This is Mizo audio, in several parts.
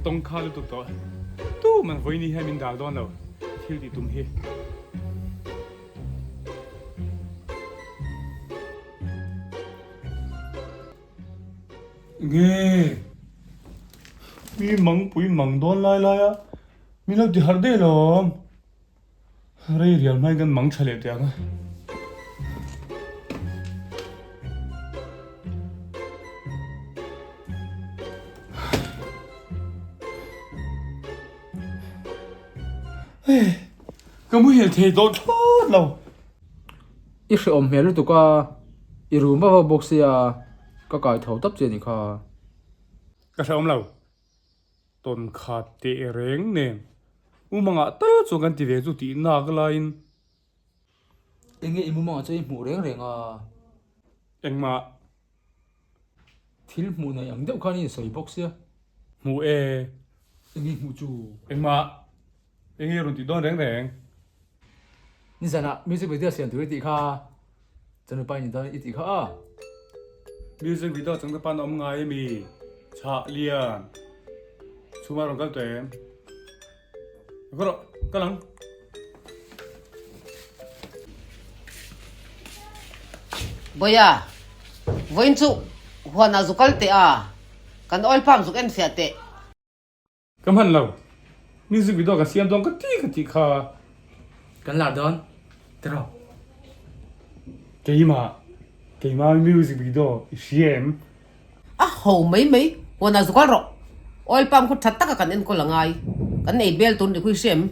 tawng kha lutuk tawh. Tuman vawiini hian min dal dawn lo thil tih tum hi. Nge mi mangpui mang dawn lai lai a min lo ti harh daih lawm. Rei rial hmain kan mang tha leh teh ang a. Ka muhil thei tawh thlawt lo. I hrehawm hmel lutuk a, i rum vak vak bawk sia, ka kai tho tawp che a nih kha. Ka hrehawm lo. Tawn khat teh reng nen u mangah tal chuan kan ti ve chu tih nak laiin. Enge i mumangah chuan i hmuh reng reng a? Engmah. Thil hmuh nei ang deuh khan i insawi bawk sia. Hmuh e. Enge i hmuh chu? Engmah. Enge rawn tih dawn reng reng? Nizanah music video siam tur i tih kha Chanupa i ni dawn i tih kha a. Music video changtupa an awm ngai ami? Chhah lian. Chhuma rawn kal tawh em? Ka rawh, kal ang. Bawia, vawiin chu huanah zu kal teh a, kan oil pump zuk en fiah teh. Ka hman lo. Music video ka siam dawn ka ti ka tih kha. Kan lar dawn tiraw? Keimah, keimah music video i hria em? A ho mai mai, huanah zukal rawh. Oil pump khu tha taka kan enkawl a ngai. Kan ei bel tur ni khu i hria em?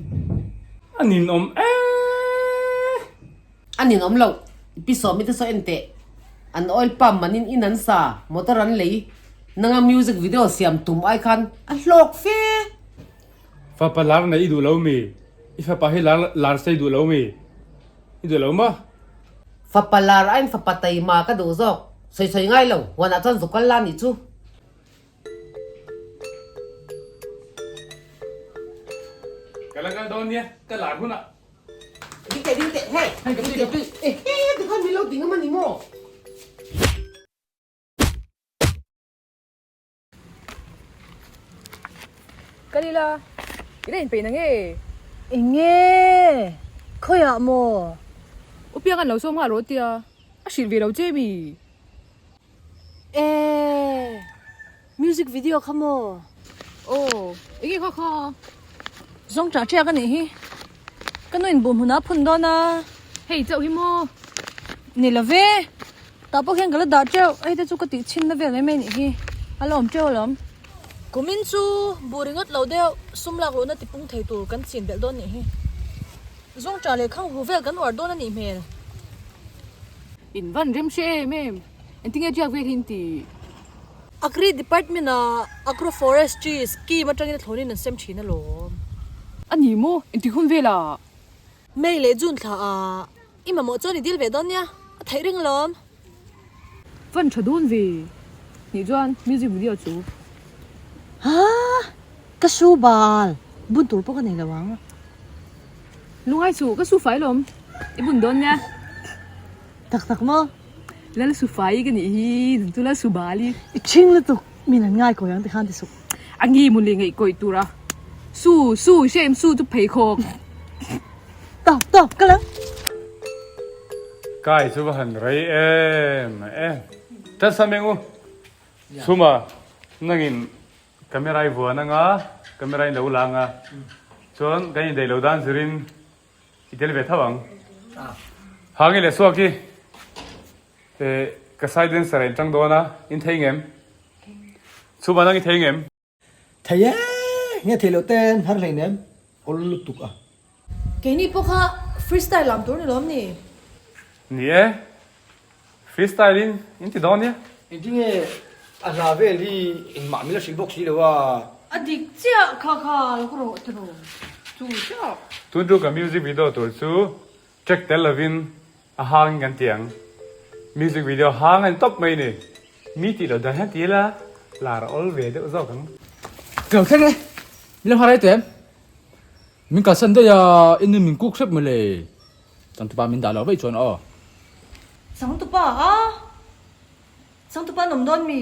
A ninawm ee. A ninawm loh, i pi sawmi te saw en teh. An oil pump manin in an sa, motor an lei. Nanga music video siam tum ai khan a hlawk fe. Fapa lar nei i duh lo mi? I fapa hi lar lar sei duh lo mi? I duh lo maw? Fapa lar aiin fapa taima ka duh zawk. Sawi sawi ngai lo, huanah chuan zuk kal la nih chu. Ka la kal dawn nia, ka lar hunah. Ding teh ding teh, hei! Hei ka pi ka pi. Ehe, tikhan min lo ti ngam a ni maw? Kal ila, i la inpeih na nge? Eng nge? Khawiah maw? U Piang an lo sawm nghal rawh tia, a hrilh ve lo che mi? E, music video kha maw? Aw, eng nge kha kha? Zawng ṭah ṭiak a nih hi. Ka nu in buh hmunah a phun dawn a. Hei chauh hi maw? Ni lo ve. Tah pawh khian ka la dah teuh, hei te chu ka tih chhinna vel mai mai nih hi, a la awm teuh alawm. Kumin chu buh ringawt lo deuh sum lak luhna tipung thei tur kan chin belh dawn nih hi. Zawngṭah leh khang hu vel kan uar dawn a nih hmel. In van rem hre em em, engtinge tiak vel hi in ti? Agri Department ah Agro Forestry Scheme atangin a thlawnin an sem thin alawm. A ni maw? Engtik hun velah? May leh June thla ah I mamawh chuan i dil ve dawn nia, a theih reng alawm. Van tha dawn ve nih chuan music video chu. Haa! Ka su bal, bun tur pawh ka nei lo ang. Lungai chu ka su fai lawm, i bun dawn nia. Tak tak maw? Lal su fai ka nih hi, nang chu lal su bal i. I ṭhing lutuk, min an ngai kawi ang tikhan ti suh. A ngi mun leh ngaih kawih tura su su hrem su chu pheikhawk. Tawp tawp ka lo. Kai chu va han rei em em. Tan sa meng u. Chhuma nangin camera i vuan anga camera in lo lang a chuan kan indaih lo dan zirin i tel ve tho ang. Hangi leh suak hi ka side dancer a intang dawn a in thei ngem? Chhuma nang i thei ngem? Thei e! Nge thei loh ten har hlei nem awl lutuk a. Keini pawh kha freestyle lam tur ni lawm ni? Ni e, freestyle in in ti dawn nia. Engtinge a hla vel hi engmah min la hrilh bawk si lo a. A dik chiah kha kha lo ka rawh tiraw chu chiah. Tun chu ka music video tur chu track tel lovin A hang in kan ti ang. Music video hang a ni tawp mai ni. Mi tih loh dan hian ti ila lar a awl ve deuh zawk ang. Ka lo thleng e, min lo nghal rei teh em? Min kalsan daih a, i nu min kuk hrep mawle. Changtupa min dah loh vaih chuan aw. Changtupa a? Changtupa an awm dawn mi?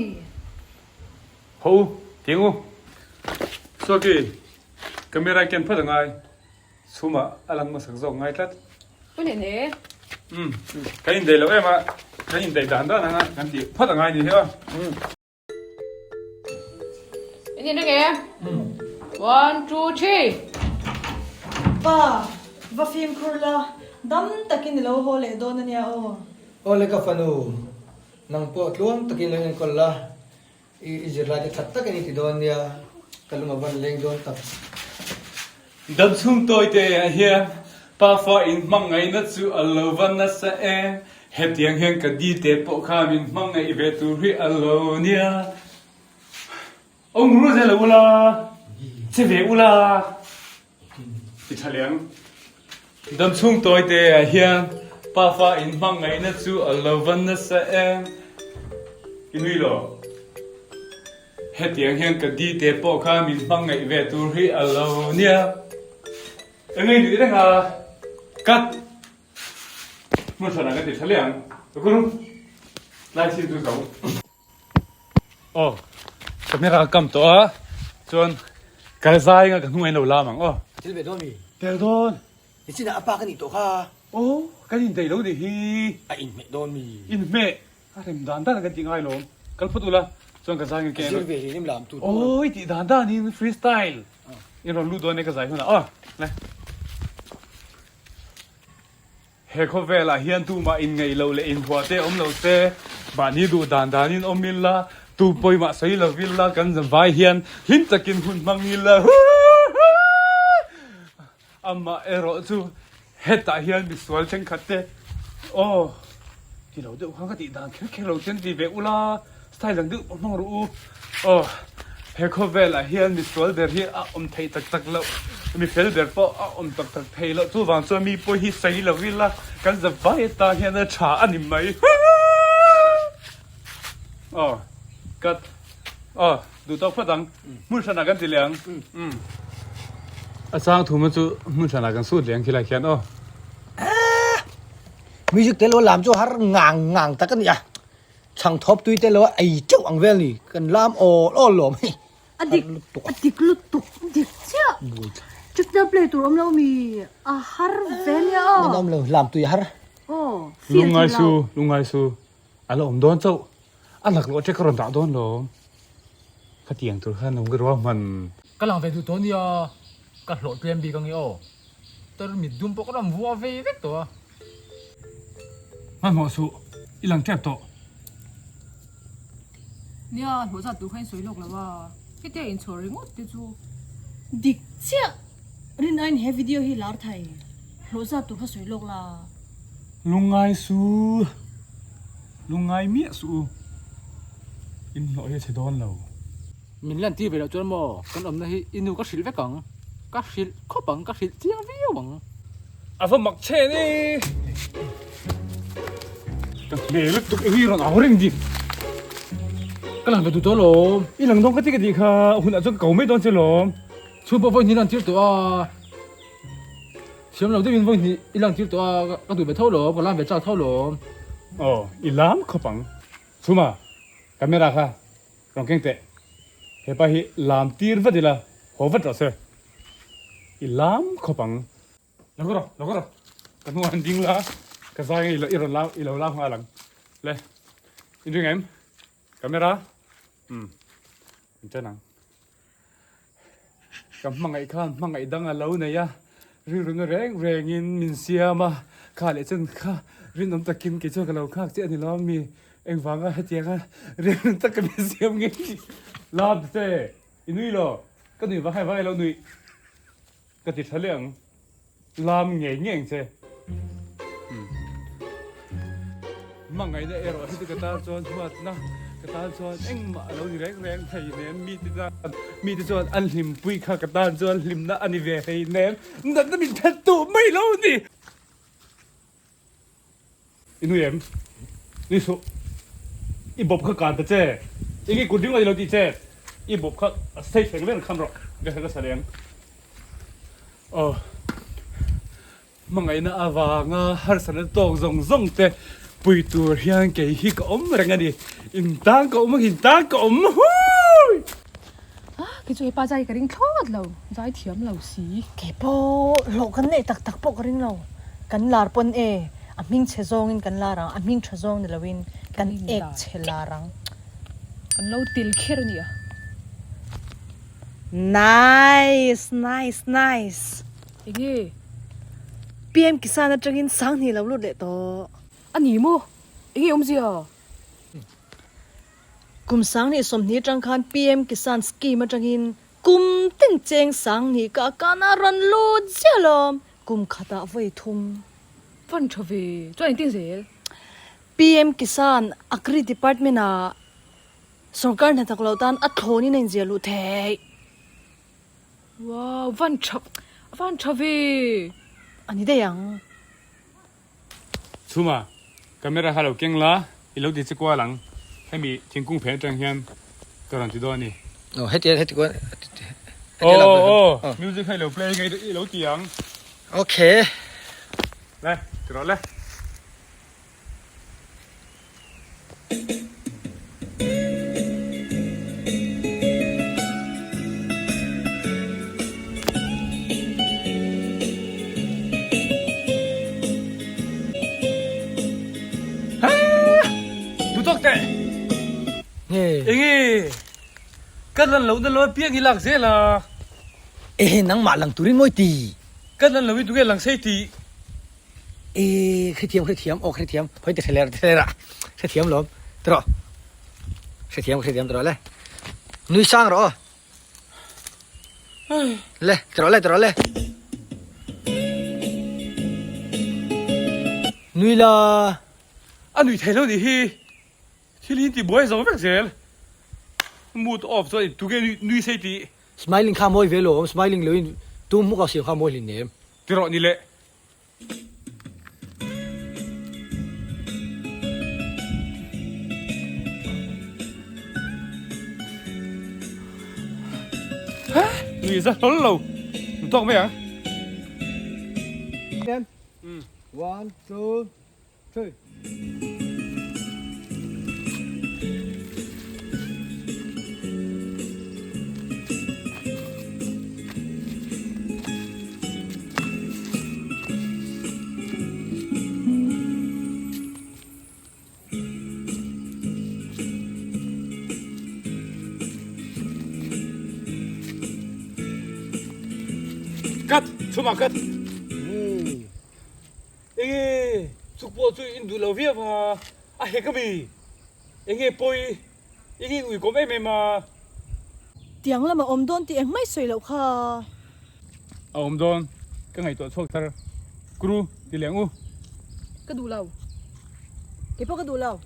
Haw u, tiang u. Suaki, camera ken phawt a ngai. Chhumah a lang hmasak zawk ngai tlat. Pu Nene. Umm, kan indaih loh em a, kan indaih dan dan anga kan tih phawt a ngai ni hi aw. Eng nge nge? One, two, three. Pa, va fimkhur la, dam takin i lo haw leh dawn a nia aw. Aw le ka fanu, nang pawh tluang takin lo enkawl la, I zirlai te that tak in i ti dawn nia, ka lung a van leng dawn tak. Damchhung tawi te ah hian pafa in hmangaihna chu a lo va nasa em, hetiang hian ka di te pawh kha min hmangaih ve tur hi a lo nia. Awm ru zel lo ula, che ve ula. Ti tha leh ang. Damchhung tawi te ah hian pafa in hmangaihna chu a lo va nasa em? I nui lo. Hetiang hian ka di te pawh kha min hmangaih ve tur hi a lo nia. Eng nge nuih reng a? Cut! Hmun hranah ka ti tha leh ang. Ka kawr tlai chin chu zo. Aw camera a kam tawh a chuan kal zai anga ka hnung a in lo lam ang aw. Tel ve dawn mi? Tel dawn. Nichinah a pa ka nih tawh kha. Aw kan indaih lo nih hi. A inhmeh dawn mi? Inhmeh a rem dan dan a kan tih ngai lawm. Kal phawt ula chuan ka zai anga ke. Zir ve hlei lam tur. Aw i tih dan dan in free style in rawn lut dawn e ka zai hunah aw le. He khawvelah hian tumah inngeih loh leh inhuah te awm lo se, mahni duh dan danin awm ila, tu pawimah sawi lo ila, kan vai hian hlim takin hun hmang ila, huuhuu! Amah erawh chu hetah hian misual thenkhat te, aw, ti lo deuh khan ka tih dan kher kher lo ten ti ve ula, Style dang deuh pawh hmang rawh u. Aw, he khawvelah hian mi sual ber hi a awm theih tak tak loh, mi fel ber pawh a awm tak tak thei loh. Chuvang chuan mi pawh hi sawi lo ila, kan za vai atan hian a tha a ni mai. Aw, cut. Aw, duh tawk phawt ang. Hmun hranah kan ti leh ang. Umm. A chang thuma chu hmun hranah kan sut leh ang khilai khian aw. Music tel lo lam chu har ngang ngang tak a ni a. Chhang thawp tui te lo a ei teuh ang vel ni, kan lam awl awl lawm hei. A dik, a dik lutuk, a dik chiah. Chutna play tur awm lo mi, a har ve nia aw. Awm lo, lam tui a har. Aw, feel Lungngai thei su, lo. lungngai su, a la awm dawn chauh, a laklawh che ka rawn dah dawn lawm. Khatiang tur khan awm ka ruahman. Ka lang ve duh tawh nia, ka hlawh tlem bik ange aw. Tarmit dum pawh ka rawn vuah ve vek tawh a. Hmanhmawh suh, i lang tep tawh. Nia, hlawh zat tur kha in sawi lawk lo a, hetia inchhawr ringawt te chu. Dik chiah! Rin aiin he video hi lar thai, hlawh zat tur kha sawi lawk la. Lungngai suh, lungngai miah suh u, in hlawh hi a chhe dawn lo. Min lan tir ve loh chuan maw kan awmna hi i nu ka hrilh vek ang, ka hrilh khawp ang, ka hrilh chiang viau ang. A va mak che ni. Ka hne lutuk eng i rawn au reng dik. Ka lang ve duh tawh lawm. I lang dawn ka ti ka tih kha hunah chuan ka ko mai dawn che lawm. Chhung pawh vawi hnih lan tir tawh a, thiam lo deuhin vawi hnih i lang tir tawh a, ka duh ve tho lawm, ka lam ve chak tho lawm. Aw, i lam khawp ang. Chhuma, camera kha Rawn keng teh, hepa hi lam tir vat ila haw vat rawh se, i lam khawp ang. Lo ka rawh, lo ka rawh, ka hnungah han ding la, ka zai nge i rawn lam, i lo lam nghal ang. Le, in ring em? Camera, umm, in ṭan ang. Ka hmangaih khan hmangaih dang a lo nei a, rilruna reng rengin min siam a, kha leh chuan kha rinawm takin kei chuan ka lo nghak che a ni lo ami, engvanga hetianga rilrun taka min siam nge tih lam che i nui lo, ka nui vang hei vang i lo nui ka ti tha leh ang. Lam ngei ngei ang che. Hmangaihna erawh hi chu ka tan chuan huatna, ka tan chuan engmah a lo ni reng reng thei nem. Mite tan, mite chuan an hlimpui kha ka tan chuan hlimna a ni ve thei nem. Natna min that duh mai lo ni. I nui em? Nui suh. I bawp kha kan ta che. Eng i kut ringawt i lo tih che. I bawp kha a sei thleng vel kham rawh. Ka ka sa leh ang. Aw. Hmangaihna avanga harsatna tawk zawng zawng te pui tur hian kei hi ka awm reng a ni. Intang ka awm ang, intang ka awm. Huii! Kei chu hepa zai hi ka ring thlawt lo, zai thiam lo si. Kei pawh hlawh kan neih tak tak pawh ka ring lo. Kan lar pawn e, a hming chhe zawngin kan lar ang, a hming tha zawng ni loin kan ek chhe lar ang. Kan lo til kher a nia. Nice nice nice. Enge? PM Kisan atangin Sanghnih lo lut leh tawh. A ni maw? Enge awmzia? Kum 10,000 20 atang khan PM Kisan scheme atangin kum tin cheng 10,000 ka kan a rawn lut ziah lawm. Kum khatah vawi thum. Van tha ve. Chuan engtin zel? PM Kisan Agri Department ah Sorkar hnathawk loh tan a thlawnin a inziah luh theih. Wow, van tha, van tha ve. A ni daih ang. Chhuma, camera kha lo keng la, i lo ti che kual ang. Hemi thingkung phen atang hian ka rawn ti dawn a ni. Aw, heti heti kual, heti lam. Aw, aw, music kha i lo play nge i lo ti ang. Okay. Le, ti rawh le. Enge ka lan lo na lo piang i lak zel a. Ehe nangmah lang turin mawi ti. Ka lan lo i tunge lang sei ti. E hrethiam hrethiam aw hrethiam hoi te thler thler a hrethiam lawm trawh hrethiam hrethiam trawh le nui sang rawh aw le trawh le trawh le nui la a nui thei lo nih hi thil hi ti buai zo vek zel mood off chuan tunge nui sei tih smiling kha mawi ve lawm smiling loin tum hmuk a siam kha mawi hlin nem ti rawh ni le. Nui za hlawl lo nu tawk mai ang. One, two, three. Cut, chhuma cut. Enge chuk pawh chu in duh lo viau a, a hek ami? Enge pawi? Enge in uikawm em em a? Tiang lama awm dawn tih engmai sawi loh kha. A awm dawn, ka ngaihtuah chhuak thar. Kru, ti leh ang u. Ka duh lo. Kei pawh ka duh lo.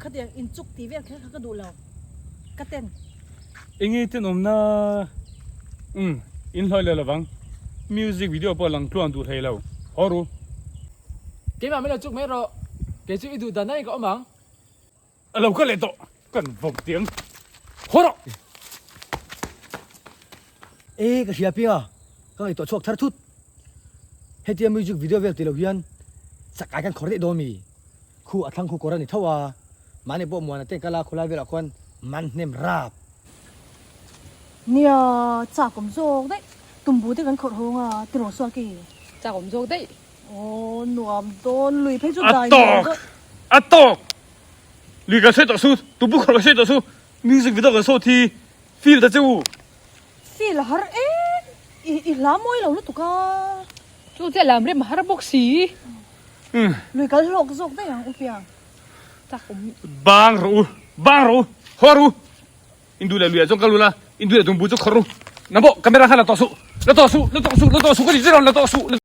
Khatiang in chuk tih vel kher kha ka duh lo. Ka ten. Enge tenawmna umm in hlawi leh lovang. Music video pawh lang tluang duh hlei lo. Haw ru. Keimah min lo chuk mai rawh. Kei chu i duh dan danin ka awm ang. A lo kal leh tawh. Kan vawk tiang. Haw rawh. E ka hria piang a, ka ngaihtuah chhuak thar thut. Hetia music video vel ti lo hian chakai kan khawr daih dawn mi? Khu a thlang khu kawr a ni tho a, mahni pawh muana ten kal a khulai velah khuan man hnem rap. Nia, chak awm zawk daih. Tumbu te kan khawrh hawng a, tiraw suak i? Chak awm zawk daih. Aw, nuam dawn lui phei chu dai nuam dawn. A tawk! A tawk! Lui kan sawi tawh su, tumbu khawrh kan sawi tawh su, music video kan sawi thi, feel ta che u. Feel a har em, i i hla mawi lo lutuk a. Chu chiah lam rem a har bawk si. Lui kal hlawk zawk daih ang u piang. Chak awm. Bang rawh u, bang rawh u, haw rawh u. In duh leh luiah chuan kal ula, in duh leh tumbu chu khawrh ru. Nang pawh camera kha la tawh suh, la tawh suh, la tawh suh, la tawh suh ka ti zir ang, la tawh suh.